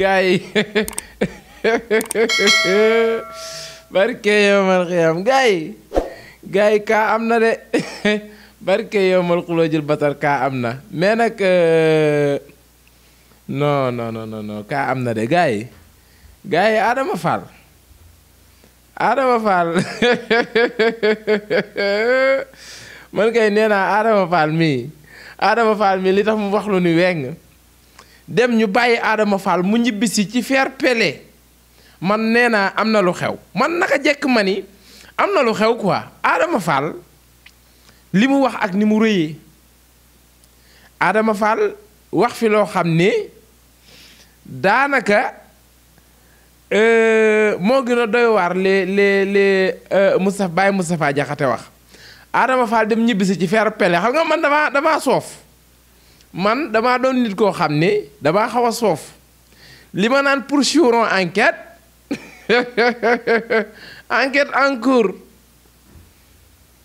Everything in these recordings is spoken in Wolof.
gaa yi barke yowmal xiyam gaa yi kaa am na de barke yowmal xuloojul batar kaa am na mais nag non non non non kaa am na de gaa yi Adama Fall man kay nee naa Adama Fall mii li tax mu wax lu ni weng dem ñu bàyyi Adama Fall mu ñibbisi ci fair play man nee naa am na lu xew man naka jekk ma ni am na lu xew quoi Adama Fall li mu wax ak ni mu rëyee Adama Fall wax fi loo xam ne daanaka moo gën a doy waar les Baye Moustapha Diakhaté wax Adama Fall dem ñibbisi ci fair play xam nga man damaa soof man damaa doon nit koo xam ne damaa xaw a soof li ma naan poursuivons enquête enquête en cours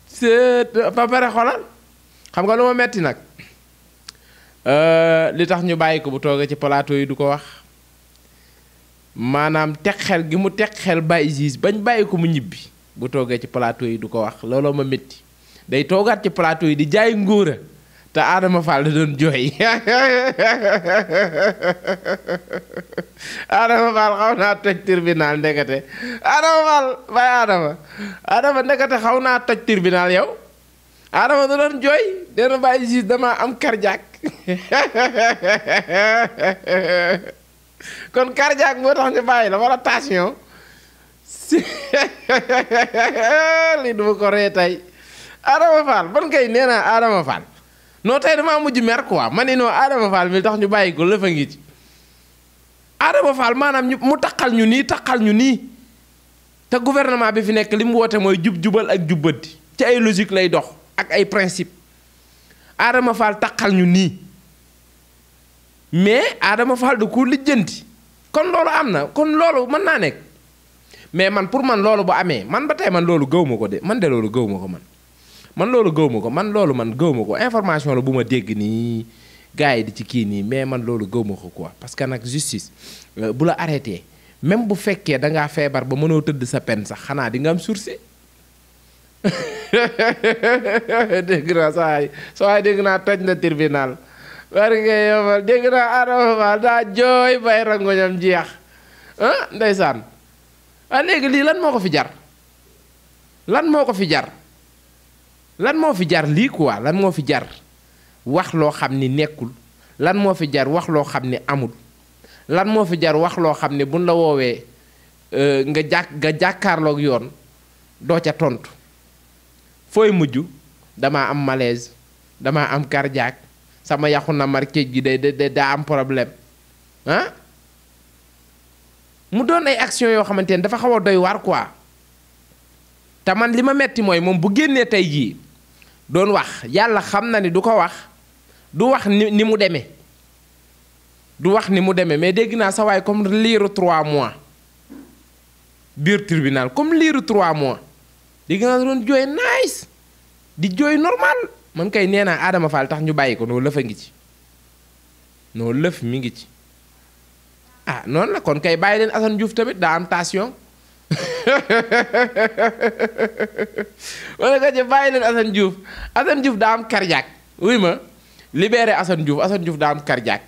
c'est ba pare xolal xam nga lu ma metti nag li tax ñu bàyyi ko bu toogee ci plateau yi du ko wax maanaam teg xel gi mu teg xel bàyyi gis bañ bàyyi ko mu ñibbi bu toogee ci plateau yi du ko wax looloo ma métti day toogaat ci plateau yi di jaay ngóora te Adama Fall da doon jooy Adama Fall xaw naa toj tribunal ndekete Adama Fall bàyyi Adama ndekete xaw naa toj tribunal yow Adama da doon jooy dena bàyyi gis dama am cardiaque kon cardiaque moo tax ñu bàyyi la wala tension lii duma ko ree tey Adama Fall ban kay nee naa Adama Fall non tey damaa mujj mer quoi ma ne non Adama Fall mi tax ñu bàyyi ko lëfa ngi ci Adama Fall maanaam mu taqal ñu nii te gouvernement bi fi nekk li mu woote mooy jubal ak jubbanti ci ay logique lay dox ak ay principe Adama Fall taqal ñu nii mais Adama Fall da ko lijjanti kon loolu am na kon loolu mën naa nekk mais man pour man loolu bu amee man ba tey man loolu gëw ma ko de man de loolu gëw ma ko man loolu gëw ma ko man gëw ma ko information la bu ma dégg nii gars yi di ci kii nii mais man loolu gëw ma ko quoi parce que nag justice bu la arrêté même bu fekkee da ngaa feebar ba mënoo tëdd sa peine sax xanaa di nga am sursis dégg naa saa waay dégg naa toj na tribunal war nga yomal dégg naa Adama Fall daa jooy bay rangoñam jeex ah ndeysaan léegi lii lan moo ko fi jar lan moo fi jar lii quoi lan moo fi jar wax loo xam ni nekkul lan moo fi jar wax loo xam ni amul lan moo fi jar wax loo xam ne buñ la woowee nga jàkkaarloog yoon doo ca tontu fooy mujj damaa am malaise damaa am cardiaque sama yaxu na mar kéej gi daa am problème ah mu doon ay action yoo xamante ne dafa xaw a doy waar quoi te man li ma metti mooy moom bu génnee tey jii doon wax yàlla xam na ni du ko wax du wax ni mu demee mais dégg naa sa waay comme liiru 3 mois biir tribunal comme liiru 3 mois dégg naa doon jooy nice di jooy normal man kay nee naa Adama Fall tax ñu bàyyi ko noo lëf a ngi ci noo lëf mi ngi ci ah noonu la kon kay bàyyi leen Assane Diouf tamit daa am tension wala nga ci bàyyi leen Assane Diouf daa am cardiaque wuy ma libéré Assane Diouf daa am cardiaque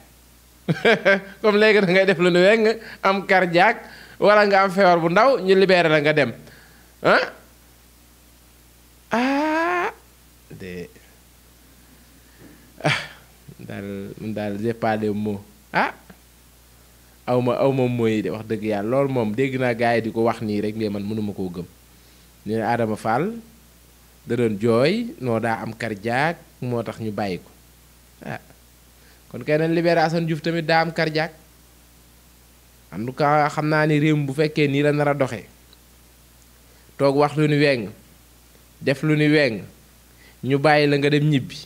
comme léegi da ngay def lu nu weng am cardiaque wala nga am feebar bu ndaw ñu libéré la nga dem daal j'ai pas les mots aw ma mooy de wax dëgg yàlla loolu moom dégg naa gars yi di ko wax nii rek mais man mënuma koo gëm ñu ne Adama Fall da doon jooy noo daa am cardiaque moo tax ñu bàyyi ko kon kay nañ libéré Assane Diouf tamit daa am cardiaque en tout cas xam naa ni réew mi bu fekkee nii la nar a doxee toog wax lu ni weng def lu ni weng ñu bàyyi la nga dem ñibbi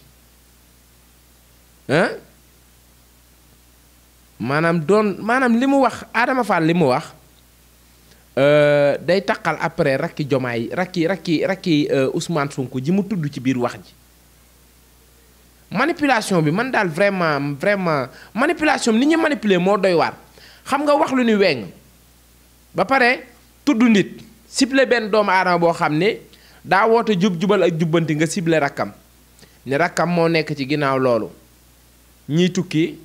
maanaam li mu wax Adama Fall li mu wax day taqal après rakki Jomaay rakki Ousmane Sonko ji mu tudd ci biir wax ji manipulation bi man daal vraiment manipulation bi ni ñu manipuler moo doy waar. xam nga wax lu ni weng ba pare tudd nit ciblé benn doomu aadama boo xam ne daa woote jubal ak jubbanti nga ciblé rakkam ne rakkam moo nekk ci ginnaaw loolu ñiy tukki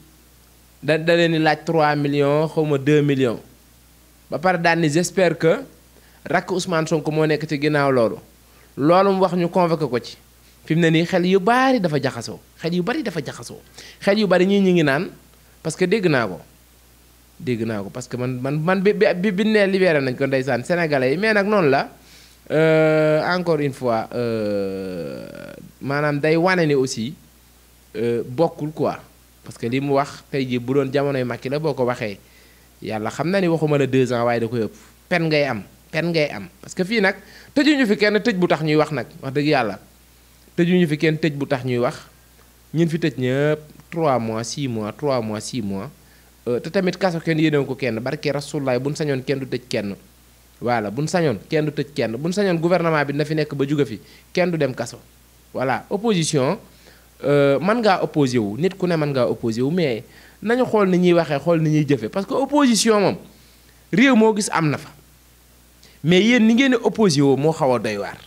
da leen di laaj 3 millions xaw ma 2 millions ba pare daal ni j'espère que rakk Ousmane Sonko moo nekk ci ginnaaw loolu mu wax ñu convoqué ko ci fi mu ne nii xel yu bari dafa jaxasoo xel yu bari ñii ñi ngi naan parce que dégg naa ko parce que man bi ne libéré nañ ko ndeysaan sénégalais yi mais nag noonu la encore une fois maanaam day wane ni aussi bokkul quoi parce que li mu wax tey jii bu doon jamonoy Macky la boo ko waxee yàlla xam na ni waxuma la 2 ans waaye da koy ëpp pen ngay am parce que fii nag tëjuñu fi kenn tëj bu tax ñuy wax nag wax dëgg yàlla tëjuñu fi kenn tëj bu tax ñuy wax ñun fi tëj ñëpp 3 mois 6 mois 3 mois 6 mois te tamit kaso kenn yéenewu ko kenn barke rasulaay buñ sañoon kenn du tëj kenn voilà buñ sañoon kenn du tëj kenn buñ sañoon gouvernement bi na fi nekk ba jóge fi kenn du dem kaso voilà opposition mën ngaa opposé wu nit ku ne mën ngaa opposé wu mais nañu xool ni ñuy waxee xool ni ñuy jëfe parce que opposition moom réew moo gis am na fa mais yéen ni ngeen opposé woo moo xaw a doy waar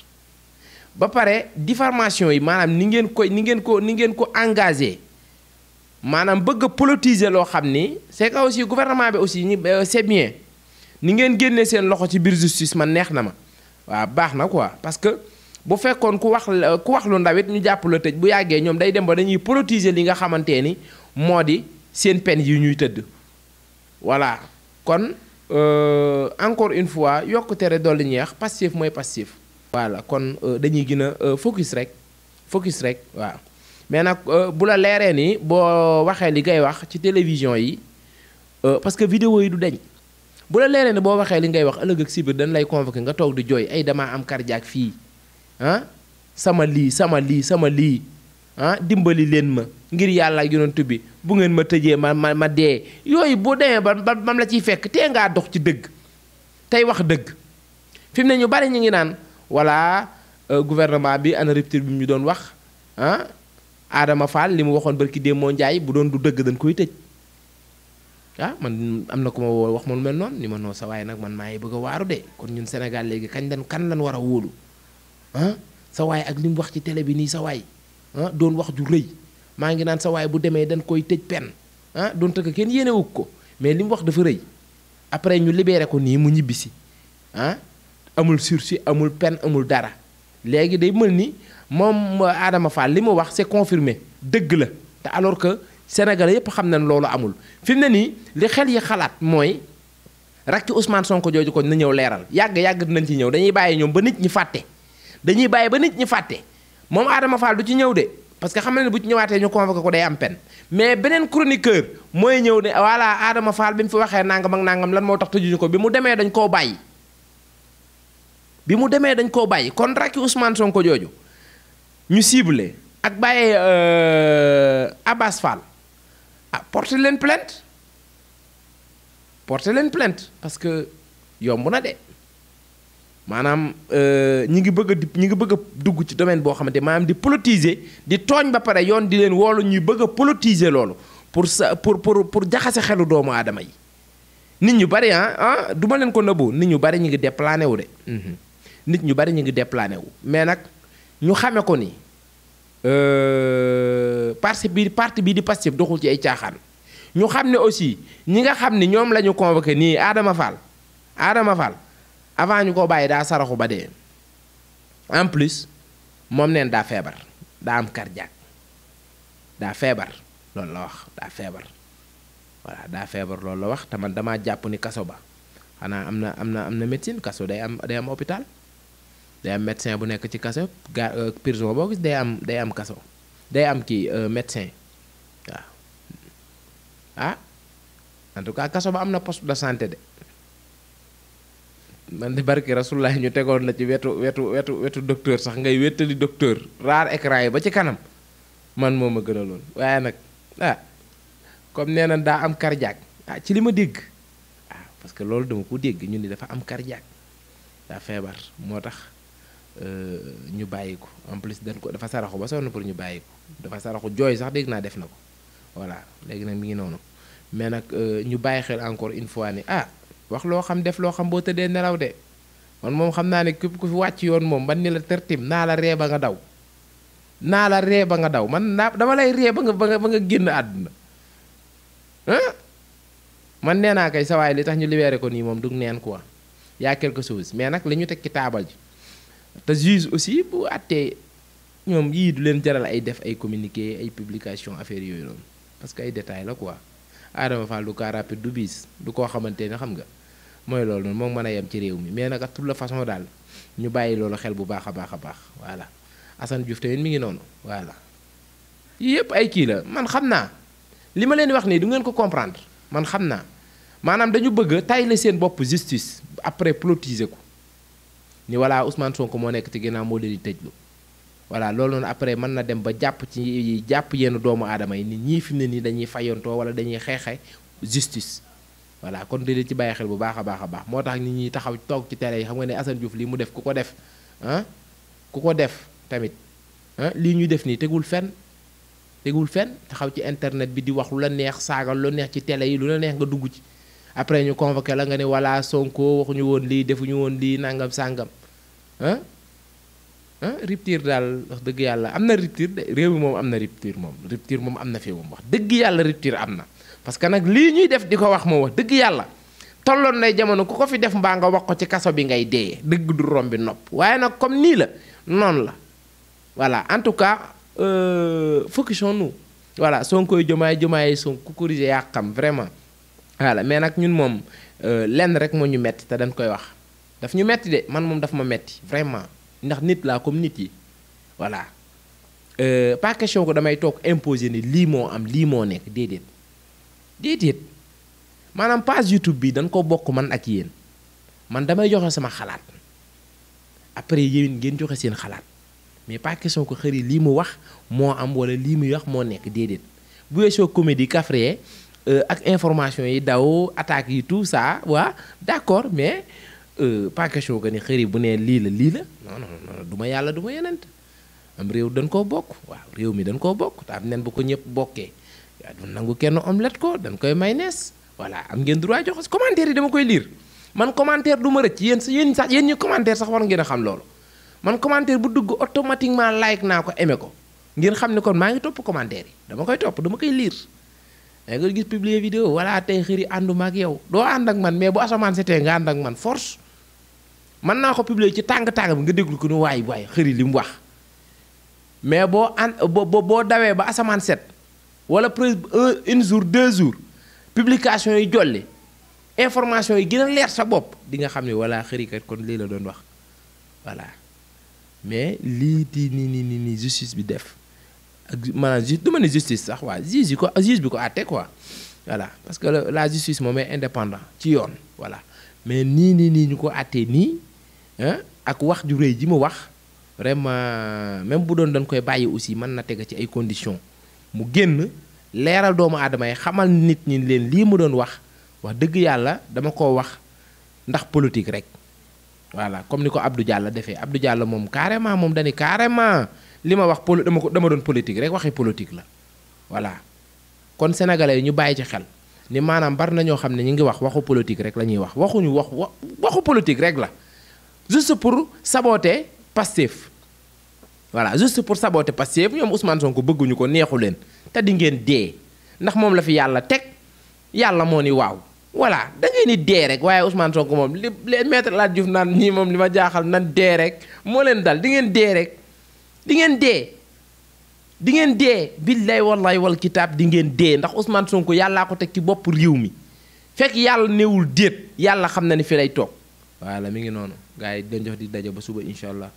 ba pare diffamation yi maanaam ni ngeen ko engagé maanaam bëgg a politiser loo xam ni c'est que aussi gouvernement bi aussi c'est bien ni ngeen génnee seen loxo ci biir justice man neex na ma waaw baax na quoi parce que bu fekkoon ku wax lu ndawit ñu jàpp la tëj bu yàggee ñoom day dem ba dañuy politiser li nga xamante ni moo di seen peine yi ñuy tëdd voilà kon encore une fois yokk tere dolli ñeex Pastef mooy Pastef voilà kon dañuy gën a focus rek waaw mais nag bu la leeree ni boo waxee li ngay wax ci télévision yi parce que vidéo yi du deñ bu la leeree ni boo waxee li ngay wax ëllëg ak sibir dañ lay convoqué nga toog di jooy ay damaa am cardiaque fii sama lii dimbali leen ma ngir yàlla ak yonent bi bu ngeen ma tëjee ma dee yooyu boo demee ba mam la ciy fekk tee ngaa dox ci dëgg tey wax dëgg fi mu ne ñu bari ñu ngi naan voilà gouvernement bi ana rupture bi ñu doon wax Adama Fall li mu waxoon barki Demba Ndiaye bu doon du dëgg dañ koy tëj man am na ku ma woo wax ma lu mel noonu ni ma noo sa waay nag man maa ngi bëgg a waaru de kon ñun Sénégal léegi kan lan war a wóolu sa waay ak li mu wax ci télé bi nii sa waay doon wax ju rëy maa ngi naan sa waay bu demee dañ koy tëj pen doon tëgg kenn yéenewug ko mais li mu wax dafa rëy après ñu libéré ko nii mu ñibbisi amul sursis amul pen amul dara léegi day mel ni moom Adama Fall li mu wax c'est confirmé dëgg la te alors que Sénégalais yépp xam nañ loolu amul fi mu ne nii li xel yi xalaat mooy rakki Ousmane Sonko jooju ko na ñëw leeral yàgg dinañ ci ñëw dañuy bàyyi ñoom ba nit ñi fàtte moom Adama Fall du ci ñëw de parce que xam na ne bu ci ñëwaatee ñu convoqué ko day am peine mais beneen chroniqueur mooy ñëw ne voilà Adama Fall bi mu fi waxee nangam ak nangam lan moo tax tëjuñu ko bi mu demee dañ koo bàyyi kon rakki Ousmane Sonko jooju ñu ciblé ak bàyyee Abbas Fall porter leen plainte parce que yomb na de maanaam ñi ngi bëgg a dugg ci domaine boo xamante maanaam di politiser di tooñ ba pare yoon di leen woolu ñuy bëgg a politiser loolu pour jaxase xelu doomu aadama yi nit ñu bari du ma leen ko nëbbu nit ñu bari ñu ngi déplané wu de nit ñu bari ñu ngi déplané wu mais nag ñu xame ko ni parti bi di Pastef doxul ci ay caaxaan ñu xam ne aussi ñi nga xam ne ñoom la ñu convoqué nii Adama Fall avant ñu ko bàyyi daa saraxu ba dee en plus moom neen daa feebar daa am cardiaque daa feebar loolu la wax daa feebar loolu la wax te man damaa jàpp ni kaso ba xanaa am na médecine kaso day am hôpital day am médecin bu nekk ci kaso prison boo gis day am kaso day am kii médecin waaw en tout cas kaso ba am na poste de santé de man di barki Rasulullah ñu tegoon la ci wetu docteur sax ngay wéttali docteur raar écran yi ba ci kanam man moo ma gënaloon waaye nag comme nee na daa am cardiaque ci li ma dégg parce que loolu dama ko dégg ñu ni dafa am cardiaque daa feebar moo tax ñu bàyyi ko en plus dañ ko dafa saraxu ba sonn pour ñu bàyyi ko dafa saraxu jooy sax dégg naa def na ko voilà léegi nag mi ngi noonu mais nag ñu bàyyi xel encore une fois ni wax loo xam def loo xam boo tëddee nelaw de man moom xam naa ne képp ku fi wàcc yoon moom ban ni la tërtim naa la ree ba nga daw naa la ree ba nga daw man dama lay ree ba nga génn àdduna man nee naa kay sawaay li tax ñu libéré ko nii moom du neen quoi y a quelque chose mais nag la ñu teg ci taabal ji te juge aussi bu àttee ñoom yii du leen jaral ay def ay communiqué ay publication affaire yooyu noonu parce que ay détails la quoi Adama Fall du car rapide du bis du koo xamante ne xam nga mooy loolu noonu moom mën a yem ci réew mi mais nag ak toute la façon daal ñu bàyyi loolu xel bu baax a baax a baax voilà Assane Diouf tamit mi ngi noonu voilà yii yëpp ay kii la man xam naa li ma leen di wax nii du ngeen ko comprendre man xam naa maanaam dañu bëgg tayle seen bopp justice après politiser ko ni voilà Ousmane Sonko moo nekk ci ginnaaw moo leen di tëjlu voilà loolu noonu après mën na dem ba jàpp yenn doomu aadama yi nit ñii fi mu ne nii dañuy fayantoo wala dañuy xeexe justice voilà kon déedéet ci bàyyi xel bu baax a baax a baax moo tax nit ñi taxaw toog ci télé yi xam nga ne Assane Diouf lii mu def ku ko def ku ko def tamit lii ñuy def nii tegul fenn taxaw ci internet bi di wax lu la neex saagal lu la neex ci télé yi lu la neex nga dugg ci après ñu convoqué la nga ne voilà Sonko waxuñu woon lii defuñu woon lii nangam sàngam rupture daal wax dëgg yàlla am na rupture de réew mi moom am na rupture moom am na fi moom wax dëgg yàlla rupture am na parce que nag lii ñuy def di ko wax moom wax dëgg yàlla tolloon nay jamono ku ko fi def mbaa nga wax ko ci kaso bi ngay dee dëgg du rombi nopp waaye nag comme nii la noonu la voilà en tout cas focusons-nous voilà Sonko Diomaye Sonko ku corriger yaa xam vraiment voilà mais nag ñun moom lenn rek moo ñu metti te dañ koy wax daf ñu metti de man moom daf ma metti vraiment ndax nit laa comme nit yi voilà pas question ko damay toog imposer ni lii moo am lii moo nekk déedéet maanaam page YouTube bi dañ ko bokk man ak yéen man damay joxe sama xalaat après yéen ngeen joxe seen xalaat mais pas question ko xëri lii mu wax moo am wala lii muy wax moo nekk déedéet bu weesoo comédie kafre ak information yi daw attaques yi tout ça waa d'accord mais pas question que ni xëri bu ne lii la non du ma yàlla du ma yenent am réew dañ koo bokk waaw réew mi dañ koo bokk te am nen bu ko ñëpp bokkee yaa du nangu kenn omelette ko dañ koy mayonnaise voilà am ngeen droit joxe commentaire yi dama koy lire man commentaire du ma rëcc yéen ñu commentaire sax war ngeen a xam loolu man commentaire bu dugg automatiquement like naa ko aimé ko ngeen xam ne kon maa ngi topp commentaire yi dama koy topp dama koy lire da nga gis publier vidéo voilà tey xëri ànduma ak yow doo ànd ak man mais bu asamaan setee nga ànd ak man force mën naa ko publier ci tàng-tàng bi nga déglu ko ni waay xëri li mu wax mais boo dawee ba asamaan set wala presque un jour 2 jours publication yi jolli information yi gën a leer sa bopp di nga xam ne voilà xëri kat kon lii la doon wax voilà mais lii di ni justice bi def ak maanaam du ma ne justice sax waa juge bi ko àtte quoi voilà parce que la justice moom est indépendant ci yoon voilà mais nii ñu ko àttee nii ak wax ju rëy ji mu wax vraiment même bu doon dañ koy bàyyi aussi mën na teg ci ay conditions mu génn leeral doomu aadama yi xamal nit ñi leen lii mu doon wax dëgg yàlla dama ko wax ndax politique rek voilà comme ni ko Abdou Diallo defee Abdou Diallo moom carrément moom dañu carrément li ma wax dama doon politique rek waxi politique la voilà kon sénégalais yi ñu bàyyi ci xel ni maanaam bari na ñoo xam ne ñu ngi wax waxu politique rek la ñuy wax waxu politique rek la juste pour saboter Pastef voilà juste pour saboter Pastef ñoom Ousmane Sonko bëgguñu ko neexu leen te di ngeen dee ndax moom la fi yàlla teg yàlla moo ni waaw voilà da ngeen ni dee rek waaye Ousmane Sonko moom li maître El Hadji Diouf naan ñii moom li ma jaaxal nan dee rek moo leen dal di ngeen dee rek di ngeen dee billaay wallaay wal kitaab di ngeen dee ndax Ousmane Sonko yàllaa ko teg ci bopp réew mi fekk yàlla newul déet yàlla xam na ni fi lay toog voilà mi ngi noonu gars yi dañ jox di daje ba suba incha allah